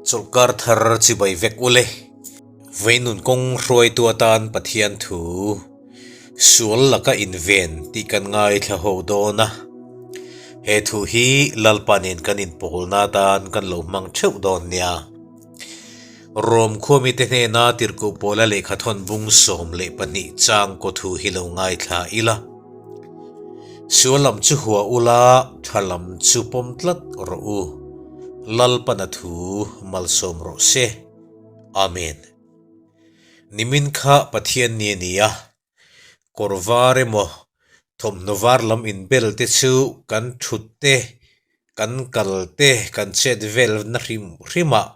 Chawlhkar thar chibai vek ule. Veinun kawng hruaitu atan Pathian thu sual laka inven tih kan ngaithla ho dawn a. He thu hi Lalpa nen kan inpawlna atan kan lo hmang theuh dawn nia. Rom khuamite hnena tirhkoh pawla lehkhathawn bung 12 chang kaw thu hi lo ngaithla ila. Sual lam chu hua ula, tha lam chu pawm tlat rawh u. Lalpana thu malsawm rawh se. Amen. Nimin kha Pathian ni a ni a, kawr var emaw thawmhnaw var lam inbel te chu kan thut te, kan kal te, kan chet vel na hrim hrim ah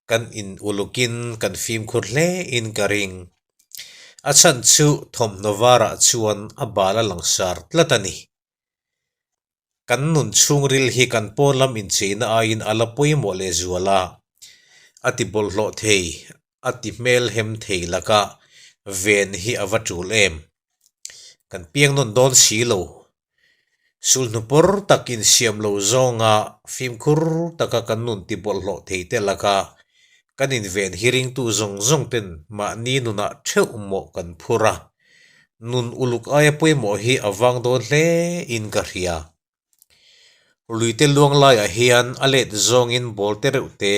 kan in ulukin kan fimkhur hle in ka ring. A chhan chu thawmhnaw varah chuan a bal a langsar tlat a ni. Kan nun chhungril hi kan pawn lam incheina aiin a la pawimawh lehzual a, a ti bawlhhlawh thei, a ti hmelhem thei laka ven hi a va tul em? Kan piang nawn dawn si lo. Sulhnu pawr tak insiam lo zawnga fimkhur taka kan nun ti bawlhhlawh thei te laka kan inven hi ringtu zawng zawng ten mahni nunah theuh mawh kan phur a. Nun uluk aia pawimawh hi a vang dawn hle in ka hria. Luite luang laiah hian a let zawngin ball te reuh te,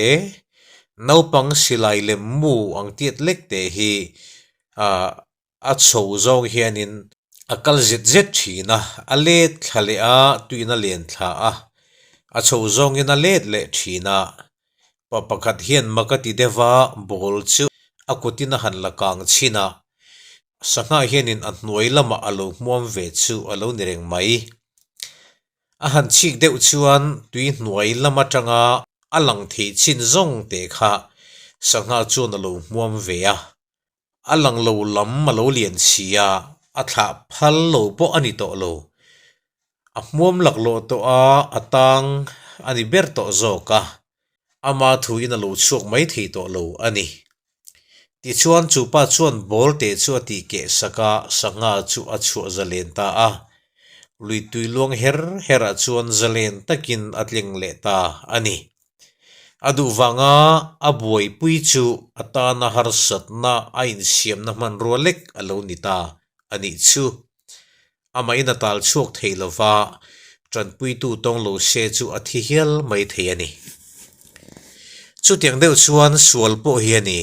naupang silai lem mu ang tiat lek te hi ah a chho zawng hianin a kal zet zet thin a, a let thla leh a, tuin a len thla a, a chho zawngin a let leh thin a. Pa pakhat hian mak a ti deuh a, ball chu a kutin a han la kang chhin a, sangha hianin a hnuai lamah a lo hmuam ve chu a lo ni reng mai. A han chhik deuh chuan tui hnuai lam atanga a lang theih chin zawng teh kha sangha chuan a lo hmuam ve a. A lang lo lam a lo lian si a, a thlah phal lo pawh a ni tawh lo. A hmuam laklawh tawh a, a tang a ni ber tawh zawk a, ama thuin a lo chhuak mai thei tawh lo a ni. Tichuan chu pa chuan ball teh chu a tih keh sak a, sangha chu a chhuah zalen ta a. Lui tui luang her herah chuan zalen takin a tleng leh ta a ni. A duh vanga a buaipui chu a tana harsatna a insiamna hmanrua lek a lo ni ta a nih chu. Amahin a tal chhuak thei lova, tanpuitu tawng lo se chu a thi hial mai thei a ni. Chutiang deuh chuan sual pawh hi a ni.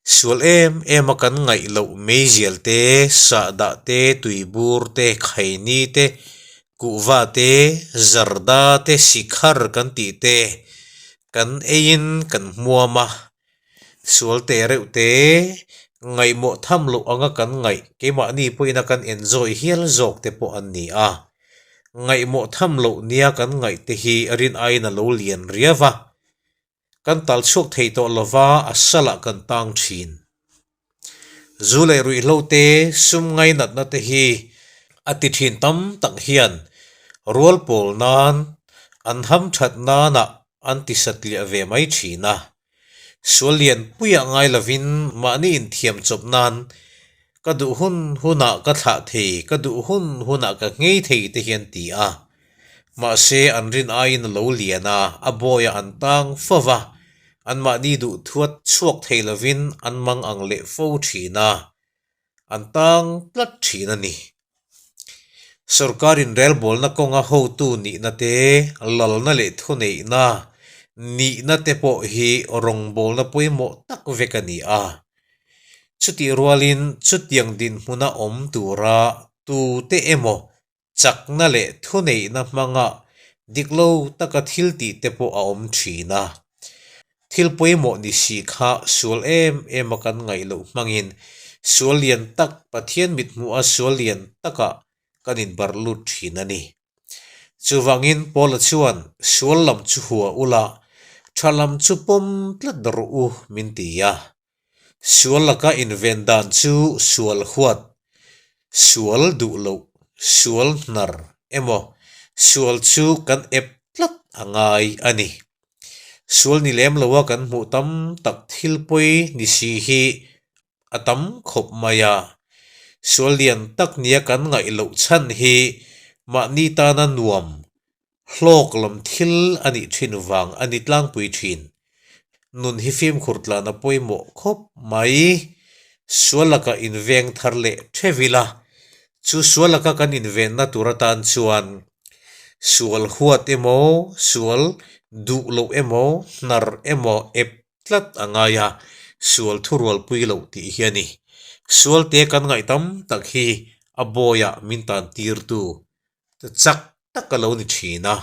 Sual em em a kan ngaih loh meizial te, sahdah te, tuibur te, khaini te, kuhva te, zarda te, sikhar kan tih te kan eiin kan hmuam a. Sual te reuh te, ngaihmawh tham loh anga kan ngaih keimahni pawhin a kan enjoy hial zawk te pawh an ni a. Ngaihmawh tham loh nia kan ngaih te hi rin aiin a lo lian riau va. Kan tal chhuak thei tawh lova a salah kan tang thin. Zu leh ruihhlo te, sum ngainatna te hi a ti thin tam tak hian rual pawl nan an ham that nanah an ti satliah ve mai thin a. Sual lian puiah ngai lovin mahni inthiam chawp nan ka duh hun hunah ka thlah thei, ka duh hun hunah ka nghei thei te hian ti a. Mahse an rin aiin a lo lian a, a bawiah an tang fo va, anmahni duh thuat chhuak thei lovin an mang ang leh fo thin a, an tang tlat thin a ni. Sorkar inrelbawlna kawnga hotu nihna te, lalna leh thuneihna nihna te pawh hi rawngbawlna pawimawh tak vek a ni a. Chutih rualin chutiang dinhmuna awm tura tute emaw chakna leh thuneihna hmanga dik lo taka thil tih te pawh a awm thin a. Thil pawimawh ni si kha sual em em a kan ngaih loh hmangin sual lian tak Pathian mithmuha sual lian takah kan inbarh lut thin a ni. Chuvangin Paula chuan sual lam chu hua ula, tha lam chu pawm tlat rawh u min ti a. Sual laka inven dan chu sual huat, sual duh loh, sual hnar emaw sual chu kan ep tlat a ngai a ni. Sual ni lem loa kan hmuh tam tak thil pawi ni si hi a tam khawp mai a. Sual lian tak nia kan ngaih loh chhan hi mahni tana nuam hlawk lam thil a nih thin vang a ni tlangpui thin. Nun hi fimkhur tlan a pawimawh khawp mai. Sual laka inveng thar leh theuh ila, chu sual laka kan invenna tur atan chuan sual huat emaw, sual duh loh emaw, hnar emaw ep tlat a ngai a, sual thurualpui loh tih hi a ni. Sualte kan ngaih tam tak hi a bawiah min tan tirtu chak tak a lo ni thin a.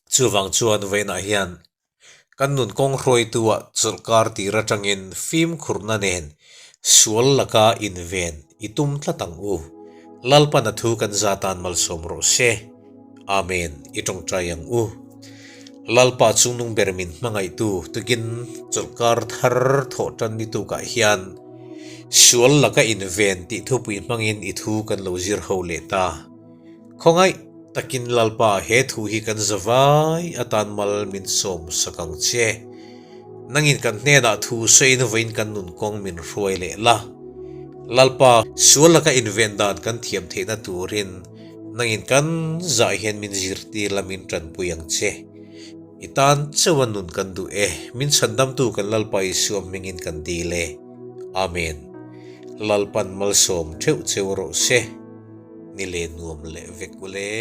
Chuvang chuan vawiinah hian kan nun kawng hruaitu-ah chawlhkar tir atangin fimkhurna nen sual laka inven i tum tlat ang u. Lalpan a thu kan za tan malsawm rawh se. Amen i tawngtai ang u. Lalpa chungnung ber min hmangaihtu tukin chawlhkar thar thawh tan ni tukah hian sual laka inven tih thupui hmangin i thu kan lo zir ho leh ta. Khawngaih takin Lalpa he thu hi kan zavai atan mal min sawm sak ang che. Nangin kan hnenah thu sawiin vawiin kan nun kawng min hruai leh la. Lalpa, sual laka inven dan kan thiam theihna turin nangin kan zah hian min zirtir la min tanpui ang che. I tan chauha nun kan duh e, min chhandamtu kan Lalpa Isua hmingin kan dil e. Amen. Lalpan malsawm theuh cheu rawh se. Ni le nuam leh vek ule.